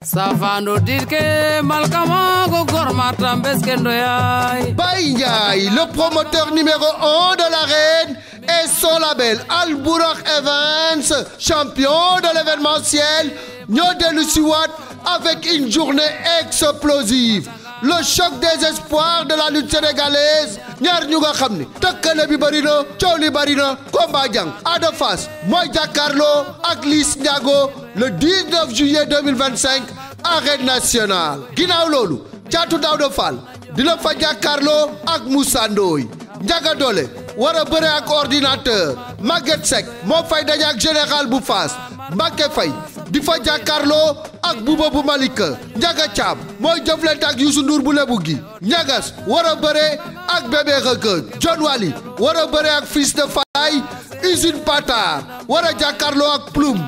Safando dirke malkama go gormata mbeskendo yay. Baye Ndiaye, le promoteur numéro 1 de l'arène, et son label Al Bourakh Events, champion de l'événementiel, ñoo dellu si waat avec une journée explosive. Le choc des espoirs de la lutte sénégalaise, ñaar ñu nga xam ni tëkkale bi bëri na coow li bëri na combat jàng Ada Fass mooy jàkkaarloo ak Liss Ndiago le 19 juillet 2025 arène nationale. ginnaaw loolu Caatu Daouda Fall dina fa jàkkaarloo ak Moussa Ndoye. Ndiaga Dolé war a bëre ak ordinateur. Maguette Seck moo fay daje ak général bu Fass. Mbacké Faye di fa jàkkaarloo ak Bouba bu Malika. Ndiaga Thiam mooy jëflante ak Youssou Ndour bu Lebu gi. Ñagas war a bëre ak Bébé Reug. John Wally war a bëre ak Fils de Faye. Usine Patar war a jàkkaarloo ak Ploum.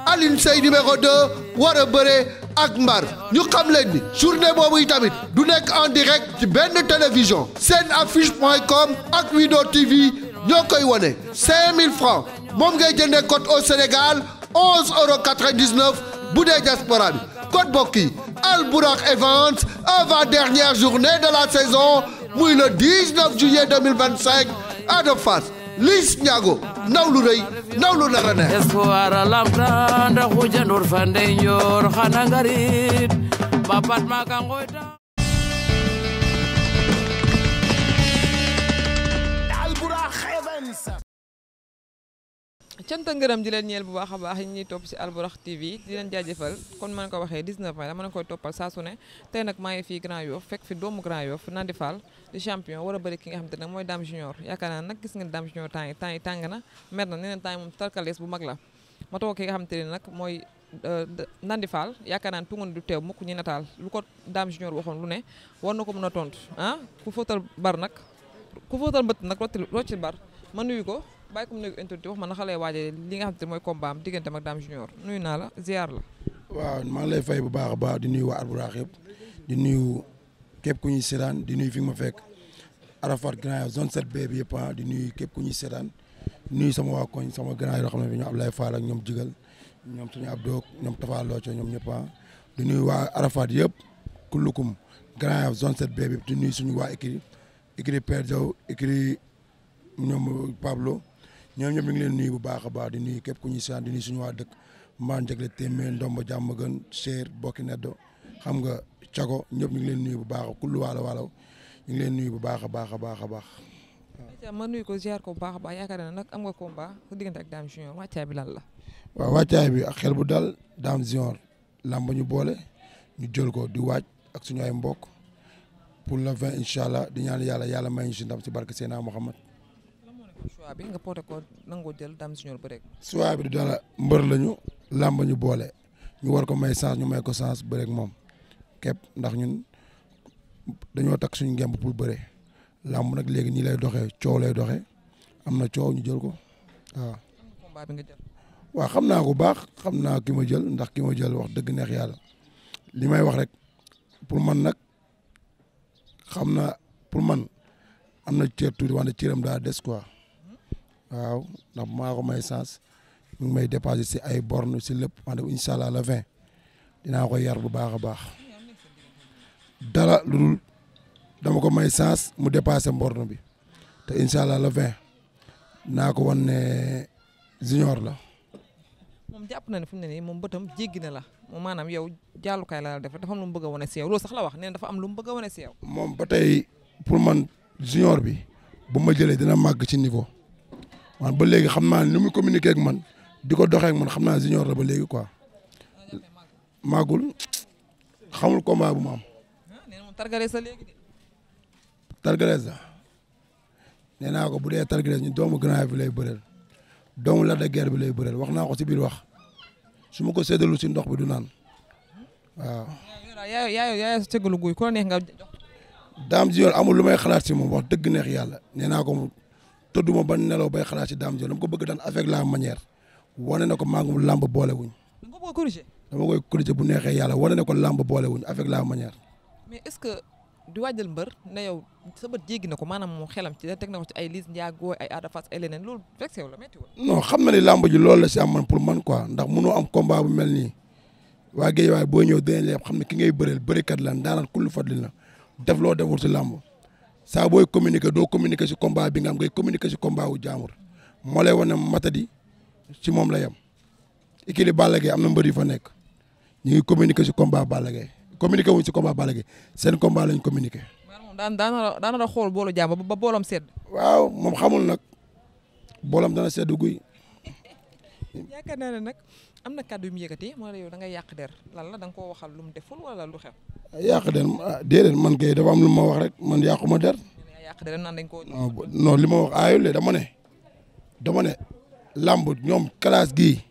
Aline Sey numéro 2 war a bëre ak Mbar. ñu xam leen ni journée boobu tamit du nekk en direct ci benn télévision. Senaffiche.com ak Wido TV ñoo koy wone 5000 francs moom ngay jëndee code au Sénégal 11,99 € bu dee diaspora bi. code bokk yi Al Bourakh Events avant-dernière journée de la saison muy le 19 juillet 2025 Ada Fass Liss Ndiago ndaw lu rëy ndaw lu nar a neex. Espoir a lamta ndax xujandur fa ndey njoor xana ngarit bapat maka ngoyta. Al Bourakh Events. cant ngërëm di leen ñeel bu baax a baax yi ñuy topp si Al Bourakh TV di leen jaajëfal kon man ko waxee 19 mai dama leen koy toppal saa su ne tey nag maa ngi fii Grand Yoff fekk fi doomu Grand Yoff Nandi Fall di champion war a bëri ki nga xam te nag mooy Dame Junior yaakaar naa nag gis ngeen Dame Junior temps yi tàng na mer na neneen temps yi moom tarkalees bu mag la ma toog ki nga xam te ne nag mooy Nandi Fall yaakaar naa tungoon du teew mukk ñi nataal lu ko Dame Junior waxoon lu ne war na ko mën a tontu ah ku fóotal mbët nag roccil bar ma nuyu ko bàyyi ko mu nuyu introduit wax ma naka lay waajee li nga xam te mooy combat am diggante ak Dame Junior nuyu naa la ziar la. waaw maa ngi lay fay bu baax a baax di nuyu waa Al Bourakh yëpp di nuyu képp ku ñuy seetaan di nuyu fi nga ma fekk Arafat Grand Yoff zone 7B bi yëpp di nuyu képp ku ñuy seetaan di nuyu sama waa koñ sama grand yoo xam ne ñoom Ablaye Fall ak ñoom Jigal ñoom suñu Abdou ñoom Tafa Looco ñoom ñëpp di nuyu waa Arafat yëpp kullukum Grand Yoff zone 7B bi di nuyu suñu waa écrit Père Diaw écrit ñoom Pablo. ñoom ñëpp ñu ngi leen nuyu bu baax a baax di nuyu képp ku ñuy seetaan di nuyu suñu waa dëkk mbaan jagle téeméer ndomba jàmm gën Cheikh bokki neddo xam nga cago ñëpp ñu ngi leen nuyu bu baax kullu waalo waalo ñu ngi leen nuyu bu baax a baax a baax a baax waaw. ma nuyu ko ziar ko bu baax a baax yaakaar naa nag am nga combat ku diggante ak Dame Junior wàccaay bi lan la. waaw wàccaay bi ak xel bu dal Dame Junior làmb ñu boole ñu jël ko di waaj ak suñu ay mbokk pour le 20 incha allah di ñaan yàlla may ñu si ndam si barke Seydina Muhammad. choix bi nga porté ko nangoo jël Dame Junior bëre. choix bi du dara mbër lañu làmb ñu boole ñu war ko may chance ñu may ko chance bëre ak moom képp ndax ñun dañoo takk suñu ngemb pour bëre làmb nag léegi nii lay doxee coow lay doxee am na coow ñu jël ko waaw. combat bi nga jël. waaw xam naa ko baax xam naa ki ma jël ndax ki ma jël wax dëgg neex yàlla li may wax rek pour man nag xam naa pour man am na cër tuuti wante cëram daa des quoi. waaw ndax maa ko may sens mu ngi may dépassé si ay borne si lépp wante incha allah le 20 dinaa ko yar bu baax a baax dara lu dul dama ko may sens mu dépassé borne bi te incha allah le 20 naa ko wan ne junior la. moom jàpp na ne fu mu ne nii moom bëtam jéggi na la moom maanaam yow jàllukaay la def dafa am lu mu bëgg a wane si yow loolu sax la wax nee na dafa am lu mu bëgg a wane si yow. moom ba tey pour man junior bi bu ma jëlee dina màgg ci niveau. man ba léegi xam naa ni muy communiquer ak man di ko doxee ak man xam naa junior la ba léegi quoi màggul xamul combat bu ma am. nee na moom targalees la léegi de. targalees la nee naa ko bu dee targalees ñu doomu Grand Yoff bi lay bëreel doomu Lac de Guiers bi lay bëreel wax naa ko si biir wax su ma ko séddalu si ndox bi du naan waaw. yaa sa cëggalu guy ku la neex nga jox. Dame Junior amul lu may xalaat si moom wax dëgg neex yàlla nee naa ko. tëdduma ba nelaw bay xalaat ci Dame Junior dama ko bëgg daan avec la manière wane na ko maa ngi làmb boole wuñ. da nga ko bëgg a corriger. dama koy corriger bu neexee yàlla wane na ko làmb boole wuñ avec la manière. mais est-ce que di waajal mbër ne yow sa bët jéggi na ko maanaam moom xelam ci teg na ko ci ay Liss Ndiago ay Ada Fass ay leneen loolu vexé wu la métti wul. non xam na ni làmb ji loolu la si am man pour man quoi ndax mënoo am combat bu mel nii waa Guédiawaye boo ñëw dinañ la xam ne ki ngay bëreel bërikat la daanaka kullu fadli la def loo deful si làmb saa booy communiquer doo communiquer si combat bi nga am ngay communiquer si combat wu jaamur moo lay wane matadi ci moom la yem. équipe Balla Gaye am na mbër yu fa nekk ñu ngi communiquer si combat Balla Gaye communiquer wuñ si combat Balla Gaye seen combat lañ communiquer. daan la xool boolu jàmm ba boolam sedd. waaw moom xamul nag boolam dana sedd guy. yaakaar naa ne nag am na kàddu yu mu yëkkati moo la yow da ngay yàq der lan la da nga koo waxal lu mu deful wala lu xew. yàq der déedéet man kay dafa am lu ma wax rek man yàquma der. yàq der naan dañ koo. non li ma wax aayul dama ne làmb ñoom classe gii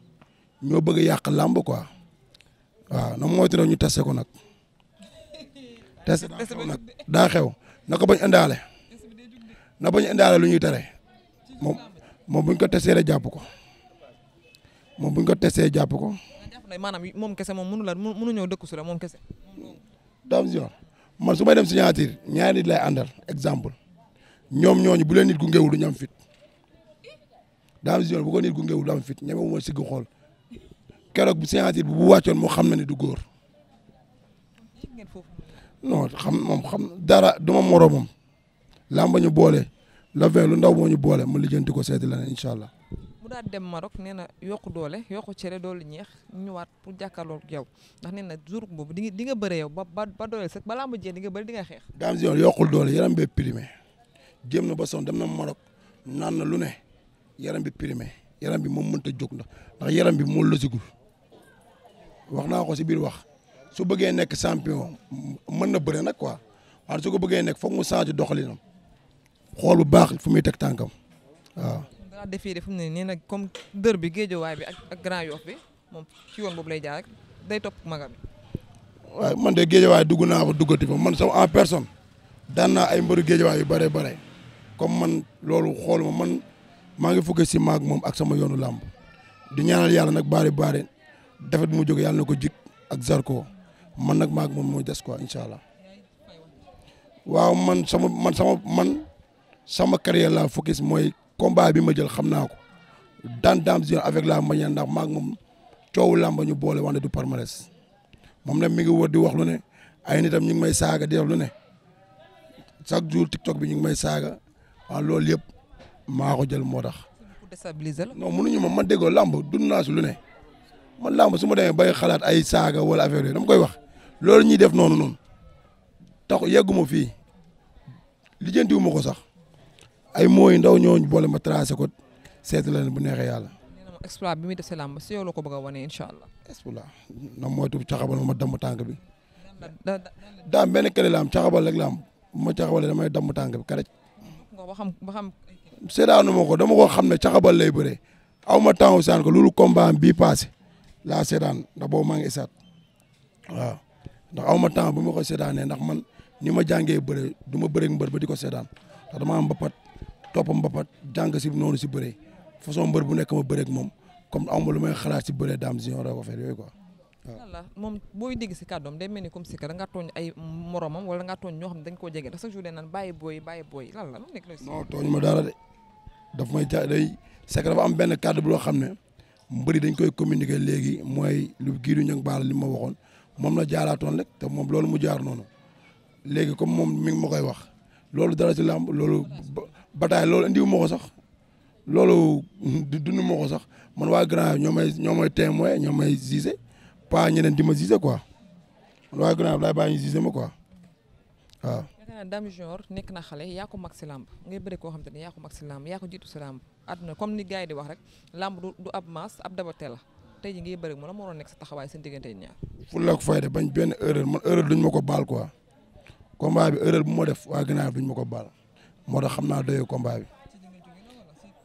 ñoo bëgg a yàq làmb quoi waaw na moytu ñu tase ko nag. tase nag daa xew na ko bañ indaale na bañ indaale lu ñuy tere moom buñ ko tesee rek jàpp ko moom buñ ko tesee jàpp ko. maanaam moom kese moom mënu ñëw dëkku su la moom kese. Dame Junior man su may dem signature ñaari nit lay àndal exemple ñoom ñooñu bu leen nit gu ngewul du ñu am fit Dame Junior bu ko nit gu ngewul du am fit ñeme wu ma sigg xool keroog bu signature bi bu wàccoon moo xam na ni du góor non xam dara du ma moromam làmba ñu boole la fin lu ndaw moo ñu boole mu lijjanti ko seeti leneen incha allah. mu daal dem Maroc nee na yokku doole yokku cere doole ñeex ñëwaat pour jàkkaarloo ak yow ndax nee na jour boobu di nga bëre yow ba doole sax balaa ma jeex di nga bëri di nga xeex. Dame Junior yokkul doole yaram bee primé jéem na ba son dem na Maroc naan na lu ne yaram bi primé yaram bi moom mënut a jóg ndax yaram bi moo lësigul wax naa ko si biir wax su bëggee nekk champion mën na bëre nag quoi waaye su ko bëggee nekk foog mu changé doxalinam xool bu baax fu muy teg tànkam waaw. daa defee fu mu ne nii nag comme dër bi géejowaay bi ak Grand Yoff bi moom ci yoon boobu lay jaar rek day topp magam bi. waaw man de géejowaay dugg naa fa duggati fa man sama en personne daan naa ay mbëru géejowaay yu bare comme man loolu xooluma man maa ngi fukki si maag moom ak sama yoonu làmb di ñaanal yàlla nag baare defet bu mu jóge yàlla na ko jik ak Zarko man nag maag moom mooy des quoi incha allah waaw man sama carrière la focus mooy combat bi ma jël xam naa ko daan Dame Junior avec la manière ndax maag moom coowu làmba ñu boole wante du palmarès moom nag mi ngi wër di wax lu ne ay nitam ñu ngi may saaga di wax lu ne chaque jour TikTok bi ñu ngi may saaga waaw loolu yëpp maa ko jël moo tax. pour déstabiliser la. non mënuñu ma man déggoo làmb dund naa si lu ne man làmb su ma demee bay xalaat ay saaga wala affaire yooyu dama koy wax loolu ñuy def noonu tax yegguma fii lijjantiwu ma ko sax ay mooy ndaw ñooñu boole ma tracé ko seeti leen bu neexee yàlla. nee na exploit bi muy def si làmb si yow la ko bëgg a wane incha allah. exploit na moytu caxabal ma damm tànk bi. daam benn kële la am caxabal rek la am bu ma caxabalee damay damm tànk bi karaj. ba xam. seedaanu ma ko dama ko xam ne caxabal lay bëree aw ma temps saan ko loolu combat bii passé laa seedaan ndax boobu maa ngi isaat waaw ndax aw ma temps bu ma ko seedaanee ndax man ni ma jàngee bëre du ma bëreeg mbër ba di ko seedaan ndax dama am mbapat topp mbapat jàng si noonu si bëree façon mbër bu nekk ma bëreeg moom comme aw ma lu may xalaat si bëree Dame Junior ak affaire yooyu quoi. waaw moom booy dégg si kàddoom day mel ni comme si que da ngaa tooñ ay moromam wala da ngaa tooñ ñoo xam ne dañ koo jege ndax chaque jour dañ naan bàyyi booy lan la lu nekk la si. non tooñ ma dara de daf may day c'est que dafa am benn kàddu bu loo xam ne mbëri dañ koy communiquer léegi mooy lu giidu ñang baal li ma waxoon moom la jaaraatoon rek te moom loolu mu jaar noonu léegi comme moom mi ngi ma koy wax loolu dara ci làmb loolu bataay loolu indiwu ma ko sax loolu dund ma ko sax man waa grand ñoo may témoin ñoo may gisé pas ñeneen di ma gisé quoi man waa grand laay bàyyi ñu gisé ma quoi waaw. yaakaar naa Dame Junior nekk na xale yaa ko mag si làmb ngay bëri koo xam te ne yaa ko mag si làmb yaa ko jiitu si làmb àdduna comme ni gars yi di wax rek làmb du ab maas ab dabate la tey ji ngay bëri mu la moo doon nekk sa taxawaay seen diggante ñaar. fulla ak fayda bañ benn erreur man erreur duñ ma ko baal quoi combat bi erreur bu ma def waa gannaaw duñ ma ko baal moo tax xam naa doyoo combat bi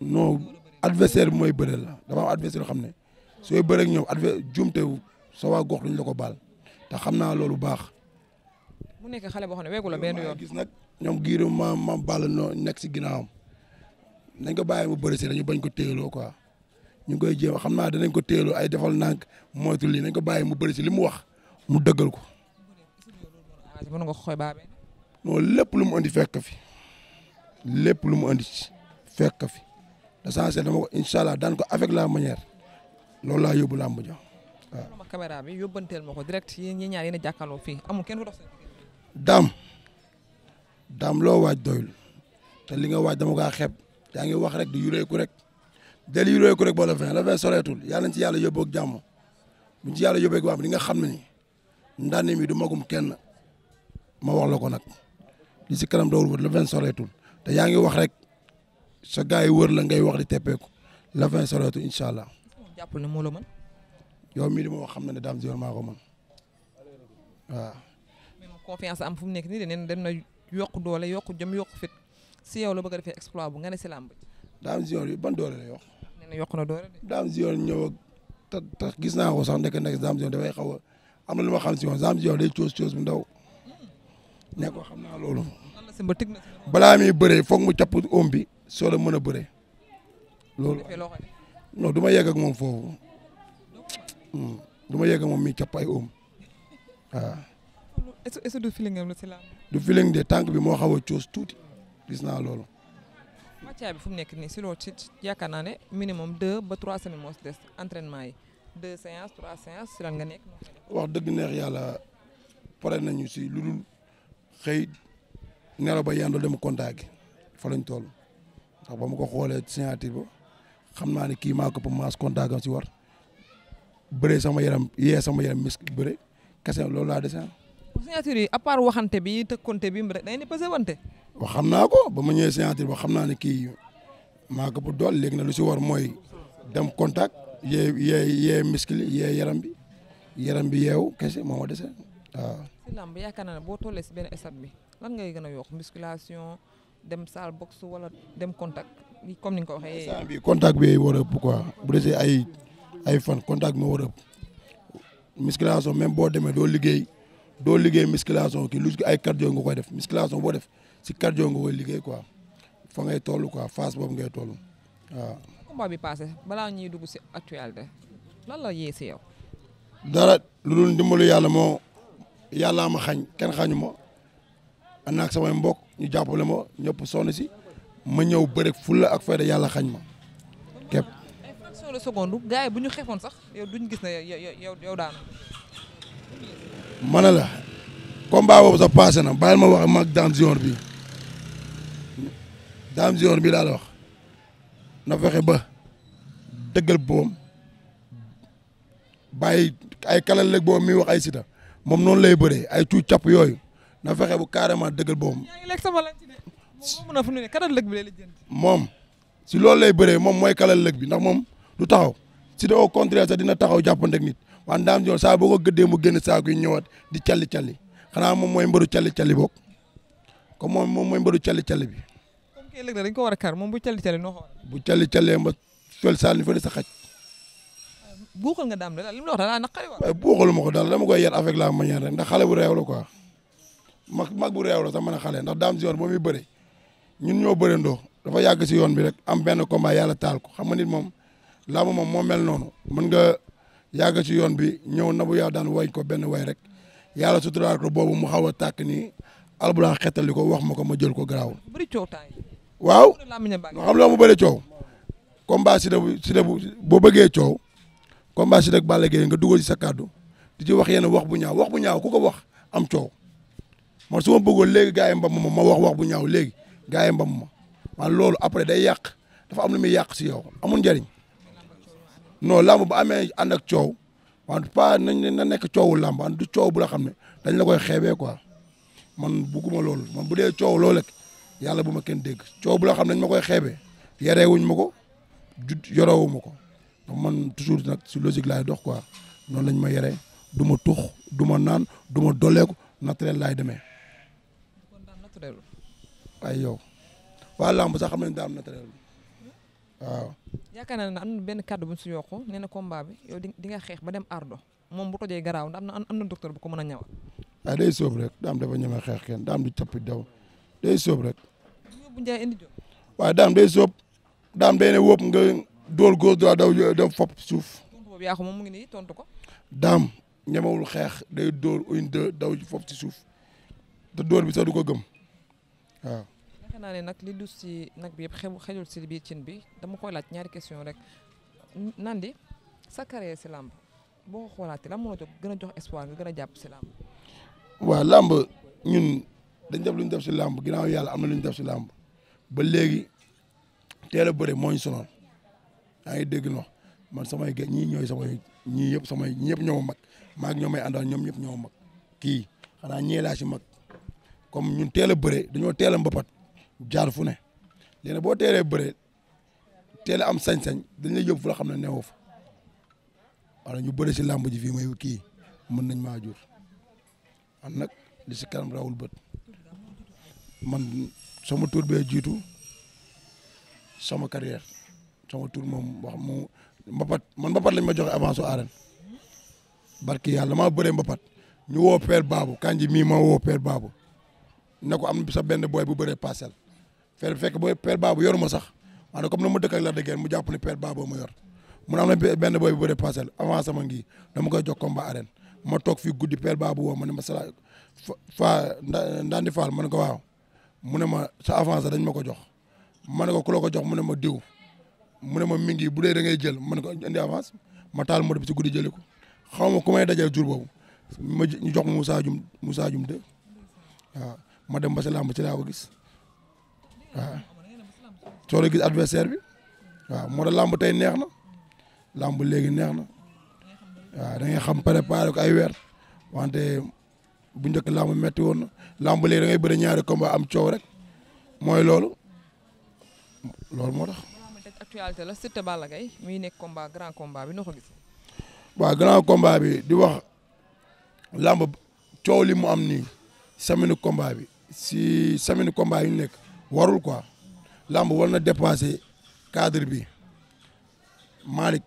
non adversaire bi mooy bëreel la dafa am adversaire yoo xam ne sooy bëreeg ñoom jumte sa waa gox duñ la ko baal te xam naa loolu baax. mu nekk xale boo xam ne weegu la benn yoon gis nag ñoom giiru ma baal noo nekk si ginnaawam nañ ko bàyyi mu bëri si dañu bañ ko téeloo quoi ñu ngi koy jéem xam naa danañ ko téeloo ay defal nànk moytu lii nañ ko bàyyi mu bëri si li mu wax mu dëggal ko. mën nga ko xooy baabee. non lépp lu mu andi fekk fi lépp lu mu andi fekk fi l'essentiel dama ko incha allah daan ko avec la manière loolu laa yóbbu làmb ja waaw ma caméra bi yóbbanteel ma ko direct yéen ñi ñaar yéen a jàkkaarloo fii amul kenn ku dox daam loo waaj doyul te li nga waaj dama kaa xeeb yaa ngi wax rek di yureeku rek del yureeku rek ba la fin soreetul yàlla nañ ci yàlla yóbbu ak jàmm buñ ci yàlla yóbbu ak jàmm li nga xam ne ni ndànk mi du magum kenn ma wax la ko nag li si kanam dawul wër la fin soreetul te yaa ngi wax rek sa gars yi wër la ngay wax di teppeeku la fin soreetul incha allah. jàppul ne moo la mën. yow mii di ma wax xam na ne Dame Junior maa ko mën waaw. mais confiance am fu mu nekk nii de nee na dem na yokk doole yokk jëm yokk fit si yow la bëgg a defee exploit bu nga ne si làmb. Dame Junior yi ban doole la yokk. nee na yokk na doole de. Dame Junior ñëw ak te gis naa ko sax nekk Dame Junior dafay xaw a am na lu ma xam si moom Dame Junior day coos bu ndaw ne ko xam naa loolu. lan la si mba tig na balaa muy bëree foog mu capp oom bi soo la mën a bëree loolu. non du ma yegg ak moom foofu du ma yegg ak moom mi capp ay oom waaw. est-ce que du feeling am la si làmb. du feeling de tànk bi moo xaw a coos tuuti gis naa loolu. wàccaay bi fu mu nekk nii si loolu ci yaakaar naa ne minimum 2 ba 3 semaines moo si des entraînement yi 2 séances 3 séances si lan nga nekk. wax dëgg neex yàlla pare nañu si lu dul xëy nelaw ba yàndoo dem contact gi fa lañ toll ndax ba ma ko xoolee signature ba xam naa ne kii maa ko pour maas contact am si war bëree sama yaram misk bëre kese loolu laa dese. signature yi à part waxante bi tëkkonte bi rek dañuy pesé wante. wax xam naa ko ba ma ñëwee signature ba xam naa ne kii maa ko pour dool léegi na lu si war mooy dem contact yee miskili yee yaram bi yeewu kese moo ma dese waaw. si làmb yaakaar naa ne boo tollee si benn stade bi lan ngay gën a yokk musculation dem salle boxe wala dem contact comme ni nga ko waxee. instant bi contact bi war a ëpp quoi bu desee ay fan contact bi moo war a ëpp musculation même boo demee doo liggéey musculation kii lu ay cardio nga koy def musculation boo def si cardio nga koy liggéey quoi fa ngay toll quoi phase boobu ngay toll waaw. combat bi passé balaa ñuy dugg si actualité lan la yee si yow. dara lu dul ndimbalu yàlla ma xañ kenn xañu ma ànd ak samay mbokk ñu jàppale ma ñëpp sonn si ma ñëw bëre fulla ak fayda yàlla xañ ma képp. ay fraction de seconde gars yi bu ñu xefoon sax yow duñ gis ne yow daanu. ma ne la combat boobu sax passé na bàyyil ma wax mag Dame Junior bi daal wax na fexe ba dëggal boom bàyyi ay kalal lëg boobu mi wax ay sita moom noonu lay bëree ay cuuc capp yooyu na fexe bu carrément dëggal boom. yaa ngi lekk sama lañ ci de moom mën na fu mu ne kalal lëg bi lay lijjanti. moom si loolu lay bëree moom mooy kalal lëg bi ndax moom du taxaw si au contraire sax dina taxaw jàppanteeg nit waaye Dame Junior saa boo ko gëddee mu génn saako yi ñëwaat di calli xanaa moom mooy mbëru calli boog comme moom mooy mbëru calli bi. comme kii lëg la dañ ko war a kar moom bu calli noo ko war a. bu calli ma fel saal ni fa di sa xaj. buuxal nga Dame de li mu la wax daal naqari wa. waaye buuxalu ma ko daal dama koy yar avec la manière rek ndax xale bu réew la quoi mag bu réew la sax mën a xale ndax Dame Junior moom mi bëre ñun ñoo bëre ndoo dafa yàgg si yoon bi rek am benn combat yàlla taal ko xam nga nit moom làmb moom moo mel noonu mën nga yàgg si yoon bi ñëw na bu yaa daan way ko benn way rek yàlla suturaal ko boobu mu xaw a tàkk nii alburax xettali ko wax ma ko ma jël ko garaawul. bëri coow temps yi. waaw xam loo mu bëri coow combat si de boo bëggee coow combat si rek Balla Gaye nga dugal ci sa kàddu di ci wax yenn wax bu ñaaw ku ko wax am coow man su ma bëggoon léegi gars yi mbam ma wax bu ñaaw léegi gars yi mbam ma man loolu après day yàq dafa am lu muy yàq si yow amul njëriñ non làmb bu amee ànd ak coow wante pas na nekk coowu làmb wante du coow bu la xam ne dañ la koy xeebee quoi man bugguma loolu man bu dee coow loolu rek yàlla bu ma kenn dégg coow bu la xam ne dañ ma koy xeebee yareewuñ ma ko yorewuma ko man toujours nag si logique laay dox quoi noonu lañ ma yere du ma tux du ma naan du ma doleeku naturel laay demee waaye yow waa làmb sax xam nañ daam naturel waaw. yaakaar naa ne am na benn kàddu bu ñu si yokku nee na combat bi yow di nga xeex ba dem ardo moom bu tojee garaaw ndax am na docteur bu ko mën a ñawal. waaye day sóob rek daam dafa ñeme xeex kenn daam du cappi daw day sóob rek. bu njaay indi jóg. waaye daam day sóob daam day ne wóob nga dóor góor daw fopp suuf. tontu boobu yaa ko moom mu ngi nii tontu ko. daam ñemewul xeex day dóor une deux daw fopp ci suuf te dóor bi sax du ko gëm waaw. yaakaar naa ne nag li dus ci nag bi yëpp xejul si biir cin bi dama koy laaj ñaari question rek Nandi sa carrière si làmb boo ko xoolaatee lan moo la gën a jox espoir nga gën a jàpp si làmb. waaw làmb ñun dañ def lu ñu def si làmb ginnaaw yàlla am na lu ñu def si làmb ba léegi teel a bëre moo ñu sonal yaa ngi dégg no man samay gars ñii ñooy samay ñii yëpp samay ñëpp ñoo ma mag maa ngi ñoo may àndal ñoom ñëpp ñoo ma mag kii xanaa ñee laa si mag comme ñun teel a bëre dañoo teel a mbapat jaar fu ne léegi boo teelee bëre teel a am sañ-sañ dañ lay yóbbu fu la xam ne newoo fa wala ñu bëre si làmb ji fii may kii mën nañ maa jur man nag li si kanam rawul bët man sama tur bee jiitu sama carrière sama tur moom wax mu mbapat man mbapat lañ ma joxe avance su arène barki yàlla maa bëree mbapat ñu woo Père Babou kanji mii ma woo Père Babou ne ko am sa benn boy bu bëree parcelle fekk booy Père Babou yoruma sax maanaam comme na ma dëkk ak la dëggeen mu jàpp ne Père Babou ma yor mun am na benn boy bu bëree parcelle avance sama ngi dama koy jox combat arène ma toog fii guddi Père Babou woo ma ne ma sala fa Ndandi Fall ma ne ko waaw mu ne ma sa avance dañ ma ko jox ma ne ko ku la ko jox mu ne ma diw mu ne ma mi ngi bu dee da ngay jël ma ne ko indi avance ma taal moto bi si guddi jëli ko xaw ma ku may dajal jour boobu ma ñu jox Moussa Dioum de waaw ma dem ba si làmb ci laa ko gis waaw soo gis adversaire bi waaw moo tax làmb tey neex na làmb léegi neex na waaw da ngay xam préparé ko ay weer wante bu njëkk làmb metti woon na làmb léegi da ngay bëri ñaari combat am coow rek mooy loolu moo tax. actualité la Siteu Balla Gaye muy nekk grand combat bi noo ko gis. waaw grand combat bi di wax làmb coow li mu am nii semaine combat bi si semaine combat yi ñu nekk warul quoi làmb war na dépasser cadre bi Malick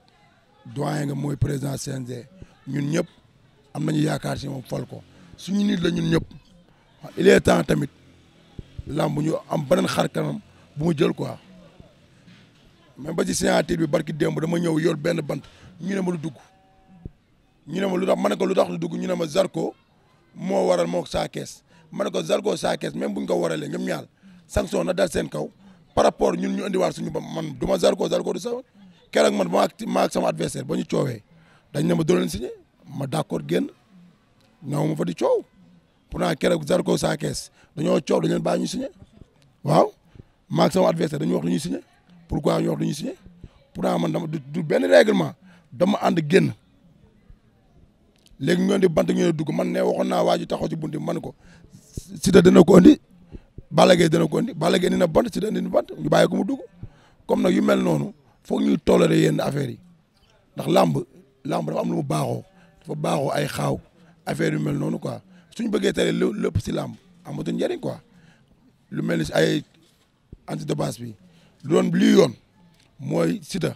doyen nga mooy président CNG ñun ñëpp am nañu yaakaar si moom fal ko suñu nit la ñun ñëpp il est temps tamit làmb ñu am beneen xar kanam bu mu jël quoi même ba ci signature bi barki démb dama ñëw yor benn bant ñu ne ma lu dugg ñu ne ma lu tax ma ne ko lu tax lu dugg ñu ne ma Zarko moo waral moo saa kees ma ne ko Zarko saa kees même bu ñu ko waralee ñoom ñaar sanction na dal seen kaw par rapport ñun ñu indiwaat suñu ba man du ma Zarko du sawa keroog man ma ak sama adversaire ba ñu coowee dañ ne ma doo leen signé ma d'accord génn ñëw ma fa di coow pourtant keroog Zarko saa kees dañoo coow dañu leen bàyyi ñu signé waaw ma ak sama adversaire dañu wax du ñuy signé pourquoi ñu wax du ñuy signé pourtant man dama du benn règlement dama ànd génn léegi ñoo di bant ñu ne dugg man ne waxoon naa waa ji taxaw ci bunti man ko Siteu dana ko andi Balla Gaye dana ko andi Balla Gaye indi na bant Siteu indi na bant ñu bàyyi ko mu dugg comme nag yu mel noonu foog ñuy toléré yenn affaires yi ndax làmb dafa am lu mu baaxoo dafa baaxoo ay xaaw affaire yu mel noonu quoi suñu bëggee tere lépp si làmb amatuñ njëriñ quoi lu mel ni si ay anti de base bi lu doon lii yoon mooy Siteu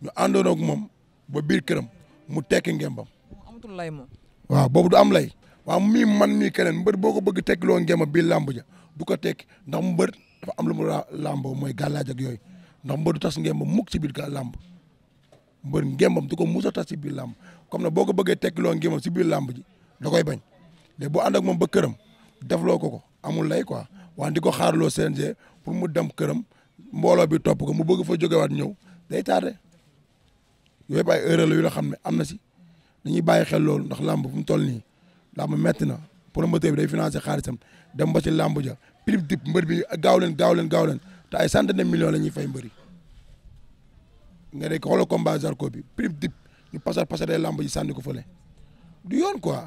ñu àndoon ak moom ba biir këram mu tekki ngembam. amatul lay moom. waaw boobu du am lay waaw mii man mii keneen mbër boo ko bëgg tekkiloo ngemba biir làmb ja du ko tekki ndax mbër dafa am lu mu làmboo mooy gàllaaj ak yooyu ndax mbër du tas ngemba mukk ci biir làmb mbër ngembam du ko mus a tas ci biir làmb comme nag boo ko bëggee tekkiloo ngembam ci biir làmb ji da koy bañ léegi boo ànd ak moom ba këram defloo ko amul lay quoi waaye di ko xaarloo CNG pour mu dem këram mbooloo bi topp ko mu bëgg fa jógewaat ñëw day tardé yooyu yëpp ay erreur la yu la xam ne am na si dañuy bàyyi xel loolu ndax làmb fu mu toll nii làmb metti na promoteur bi day financé xaalisam dem ba ci làmb ja prix dip mbër bi gaaw leen te ay centaine de millions la ñuy fay mbëri nga ne xoolal combat Zarko bi prix dip ñu pasar làmb ji sànni ko fële du yoon quoi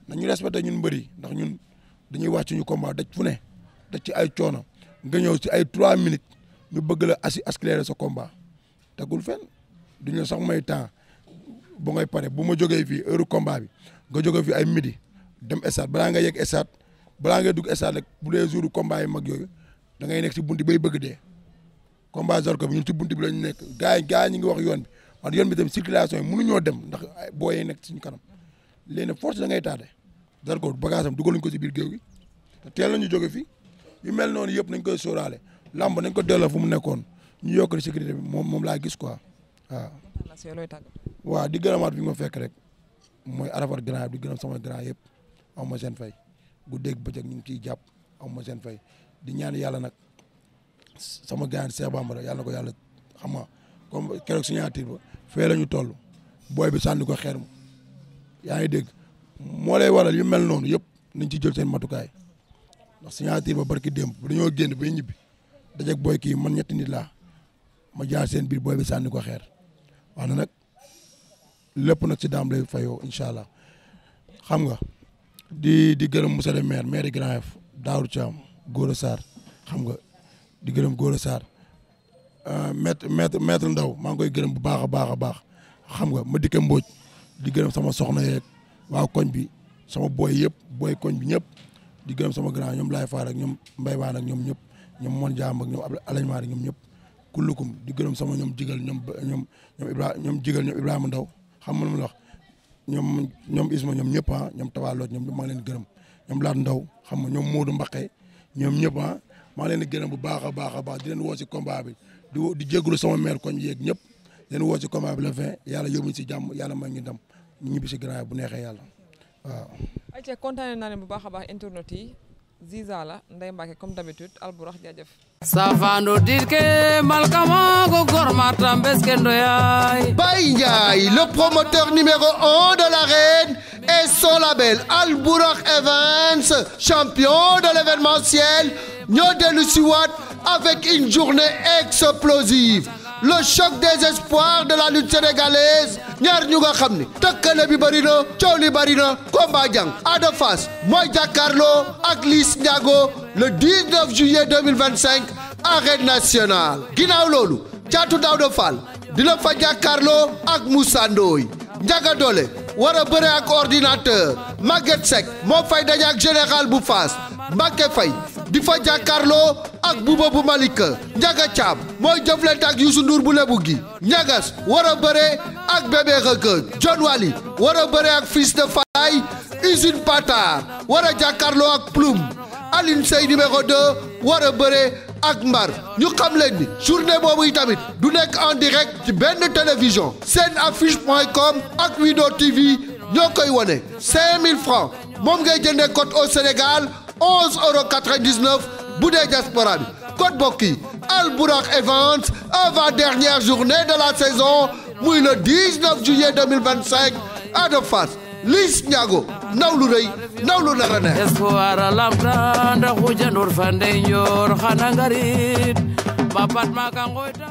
nañu respecté ñun mbëri ndax ñun dañuy wàcc ñu combat daj fu ne daj ci ay coono nga ñëw ci ay 3 minutes ñu bëgg la accélérer sa combat tegul fenn duñu sax may temps bu ngay pare bu ma jógee fii heure combat bi nga jógee fii ay midi dem stade balaa nga yegg stade balaa ngay dugg stade rek bu dee jour combat yi mag yooyu da ngay nekk si bunti bay bëgg dee combat Zarko bi ñun ci bunti bi la ñu nekk gars yi ñu ngi wax yoon bi wante yoon bi tam circulation yi mënuñoo dem ndax booy yi nekk suñu kanam léegi nag force da ngay tardé Zarko bagage am dugaluñ ko si biir géew gi te teel nañu jóge fii yu mel noonu yëpp nañ koy sóoraale lamb nañ ko delloo fu mu nekkoon ñu yokk di sécurité bi moom laa gis quoi waaw. waaw di gërëmaat fi ma fekk rek mooy Arafat grand di gërëm sama grand yëpp aw ma seen fay bu dégg bëccëg ñu ngi ciy jàpp aw ma seen fay di ñaan yàlla nag sama grand Cheikh Bambara yàlla na ko yàlla xam nga comme keroog signature ba fee la ñu toll booy bi sànni ko xeer yaa ngi dégg moo lay waral yu mel noonu yëpp nañ ci jël seen matukaay ndax signature ba barki démb bu dañoo génn bay ñibbi dajeeg booy kii man ñetti nit laa ma jaar seen biir booy bi sànni ko xeer wax na nag lépp nag ci daam lay fayoo incha allah xam nga di gërëm monsieur le maire Grand Yoff Daoud Thiam Gora Sarr xam nga di gërëm Gora Sarr maître Ndaw maa ngi koy gërëm bu baax a baax xam nga ma dikke Mbodj di gërëm sama soxna yeeg waa koñ bi sama booy yëpp booy koñ bi ñëpp di gërëm sama grand ñoom Laye Fall ak ñoom Mbaye Baan ak ñoom ñëpp ñoom Mon Jaam ak ñoom Alañmaar ñoom ñëpp kullukum di gërëm sama ñoom jigal ñoom Ibrahima Ndaw xam nga lu ma la wax ñoom Isma ñoom ñëpp ñoom Tawaloot ñoom ñëpp maa ngi leen gërëm ñoom Laat Ndaw xam nga ñoom Modou Mbaqe ñoom ñëpp maa ngi leen di gërëm bu baax a baax di leen woo si combat bi di jégalu sama maire koñ yeeg ñëpp di leen woo si combat bi le 20 yàlla yóbbuñ si jàmm yàlla may ñu dem ñu ñibbi si Grand Yoff bu neexee yàlla waaw. ayca kontaanee naa leen bu baax a baax internet yi Ziza la Ndeye Mbacke comme d'habitude Albourakh jaajëf. Safando dirke malkama go gormata mbeskendo yaay. Baye Ndiaye, le promoteur numéro 1 de l'arène et son label Albourakh Events, champion de l'événementiel, ñoo dellu si waat avec une journée explosive. Le choc des espoirs de la lutte sénégalaise ñaar ñu nga xam ne tëkkale bi bëri na coow li bëri na combat jàng Ada Fass mooy jàkkaarloo ak Liss Ndiago le 19 juillet 2025 arène nationale. ginnaaw loolu Caatu Daouda Fall dina fa jàkkaarloo ak Moussa Ndoye. Ndiaga Dolé war a bëre ak ordinateur. Maguette Seck moo fay daje ak général bu Fass. Mbacké Faye di fa jàkkaarloo ak Bouba bu Malika. Ndiaga Thiam mooy jëflante ak Youssou Ndour bu Lebu gi. Ndiagas war a bëre ak Bébé Reug. John Wally war a bëre ak Fils de Faye. Usine Patar war a jàkkaarloo ak Ploum. Aline Sey numéro 2 war a bëre ak Mbar. ñu xam leen ni journée boobu yi tamit du nekk en direct ci benn télévision. Senaffiche.com ak Wido TV ñoo koy wone 5000 francs moom ngay jëndee code au Sénégal 11,99 € bu dee diaspora bi code bokk yi Albourakh Events avant dernière journée de la saison muy le 19 juillet 2025 Ada Fass Liss Ndiago ndaw lu rëy ndaw lu nar a neex. Espoir lamta ndax xujandur fa ndeyjoor xana ngarit bapat ma ka ngoyta